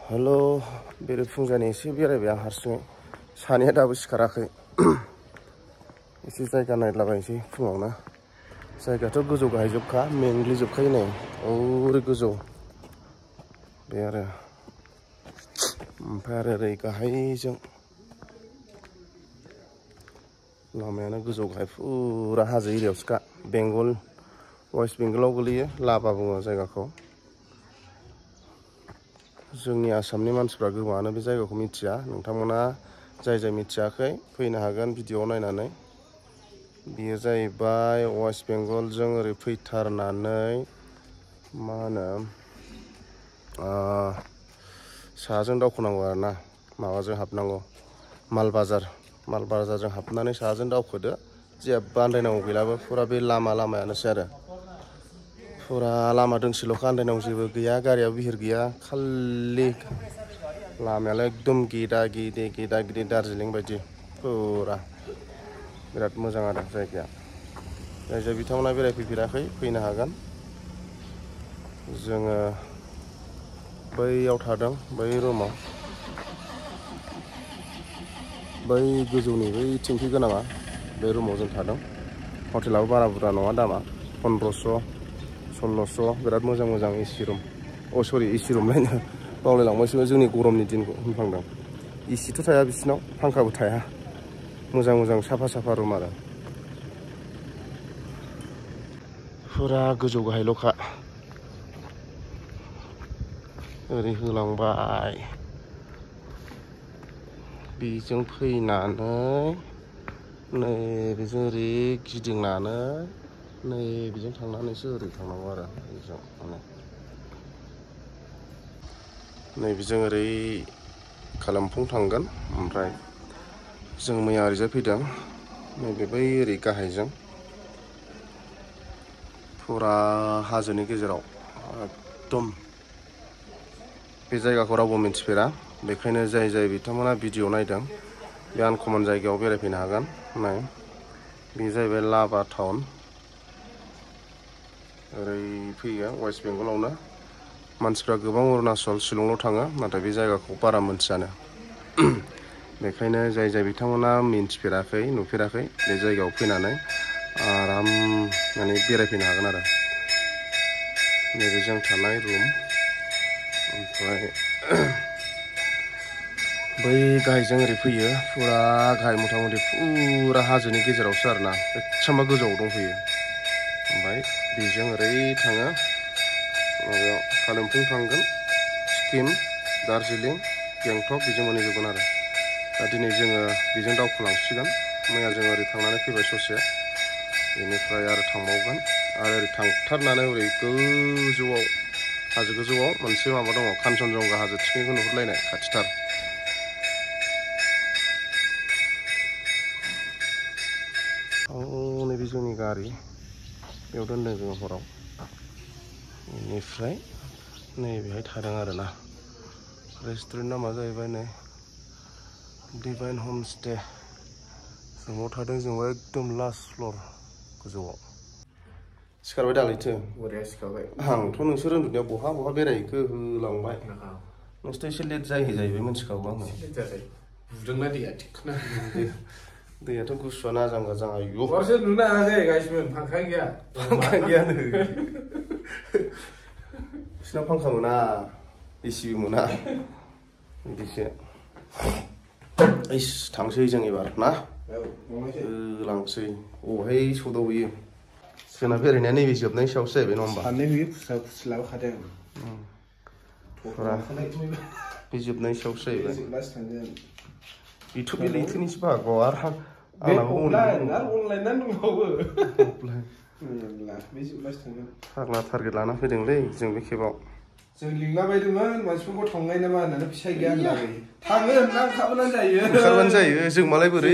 Halo, beri fungjani isi बेरायबाय आं हारसिङै सानैया दाबो सिखाराखै एसे जायगा नायलाबायनोसै फुङावनो जायगायाथ' गोजौ गाहायजोबखा मेंग्लिजोबखायो नै ओरै गोजौ बे आरो ओमफ्राय आरो ओरै गाहायजों लामायानो गोजौ गाहाय फुरा हाजो एरियायावसोखा बेंगल वेस्ट बेंगलाव गोलैयो लाभा बुङो जायगाखौ जोंनि आसामनि मानसिफ्रा गोबाङानो बे जायगाखौ मिथिया नोंथांमोना जाय मिथियाखै फैनो हागोन भिडिअ नायनानै बेयो जाहैबाय वेस्ट बेंगलजों ओरै फैथारनानै मा होनो साहाजों दावखोनांगौ आरो ना माबाजों हाबनांगौ माल बाजारजों हाबनानै साहाजों दावखोदो जेबो आन्दायनांगौ गैलाबो फुरा बे लामायानोसै आरो फुरा लामा दोंसेल'खा आन्दायनांगौ जेबो गैया गारियाव बिहिर गैया खालि लामायालाय एकदम गेदा गिदि दार्जिलिं बायदि फुरा बिराद मोजां आरो जायगाया जाय बिथांमोना बेरायफैफेराखै फैनो हागोन जोङो बैयाव थादों बै रुमाव बै गोजौनि बै थिंखि गोनाङा बे रुमाव जों थादों हटेलाबो बारा बुरजा नङा दामा 1500-1600 बिराद मोजां एसि रुम सरि एसि रुम लायनो बावलायलांबायसो जोंनि गरमनि दिनखौ होनफ्लांदों एसिथ' थाया बिसिनाव फांखाबो थाया मोजां साफा रुम आरो फुरा गोजौ गाहायल'खा ओरै होलांबाय बेजों फैनानै नैबेजों ओरै गिदिंनानै नैबेजों थांनानैसो ओरै थांनांगौ आरो बेजों नैबेजों ओरै कालिम्पंग थांगोन ओमफ्राय जों मैया ओरैजाय फैदों नैबे बै ओरै गाहायजों फुरा हाजोनि गेजेराव एकदम बे जायगाखौ रावबो मिन्थिफेरा बेखायनो जाय बिथांमोना भिडिअ नायदों बे आनकमन जायगायाव बेरायफैनो हागोन नाय बे जाहैबाय लाभा टाउन ओरै फैयो वेस्ट बेंगलावनो मानसिफ्रा गोबां अरुणाचल शिलंल' थाङो नाथाय बे जायगाखौ बारा मोनथियानो बेखायनो जाय बिथांमोना मिन्थिफेराखै नुफेराखै बे जायगायाव फैनानै आराम माने बेरायफैनो हागोन आरो नैबे जों थानाय रुम ओमफ्राय बै गाहायजों ओरै फैयो फुरा गाहाय मथा मथि फुरा हाजोनि गेजेरावसो आरोना बेसेबांबा गोजौआव दंफैयो ओमफ्राय बेजों ओरै थाङो माबायाव कालिम्पंग थांगोन सिक्किम दार्जिलिं गेंटक बेजों मोनहैजोबगोन आरो दा दिनै जोङो बेजों दावखोलांसिगोन मैया जों ओरै थांनानै फैबाय ससे बेनिफ्राय आरो थांबावगोन आरो ओरै थांथारनानै ओरै गोजौआव हाजो गोजौआव मोनसे माबा दङ कान्चनजंगा हाजो थिखिनिखौ नुहुरलायनाय खाथिथार नैबे जोंनि गारि बेयाव दोनदों जों हराव बेनिफ्राय नैबेहाय थादों आरोना रेस्टुरेन्ट नामा जाहैबाय नै डिभाइन हमस्टे जोंनाव थादों जोंबो एकदम लास्ट फ्लर गोजौआव सिखारबाय दालैथो बोराया सिखारबाय आंथ' नोंसोर उन्दुनायाव बहा बेरायहैखो होलांबाय नोंसोरथ' एसे लेट जाहैबाय मिथिखागौ आङो बुदोंना दैया थिखोना दैयाथ' गुसुआ नाजां गाजां आयु हरसो नुनो हायाखै गासिबो फांखा गैयानो बिसिनाव फांखा मोना एसिबो मोना बिदिसो थांसै जों एबार ना लांसै अहाय सौदावहैयो जोंना बेरायनाया नैबे जोबनायनि सायावसो जाहैबाय नङा होमबा साननै होयो खुसि लाबोखादों बे जोबनायनि सायावसो जाहैबाय बेथ' बे लैथोनिसो बाहागोआव आरो आंनाबो अनलाइन दंबावो फाग्ला टारगेट लाना फैदोंलै जों बे खेबाव जों लिंलाबायदोंमोन मानसिफोरखौ थांनाय नामा होननानै फैसा गैया होननानै थाङो होनना ओंखारबानो जायो जों मालाय बोरै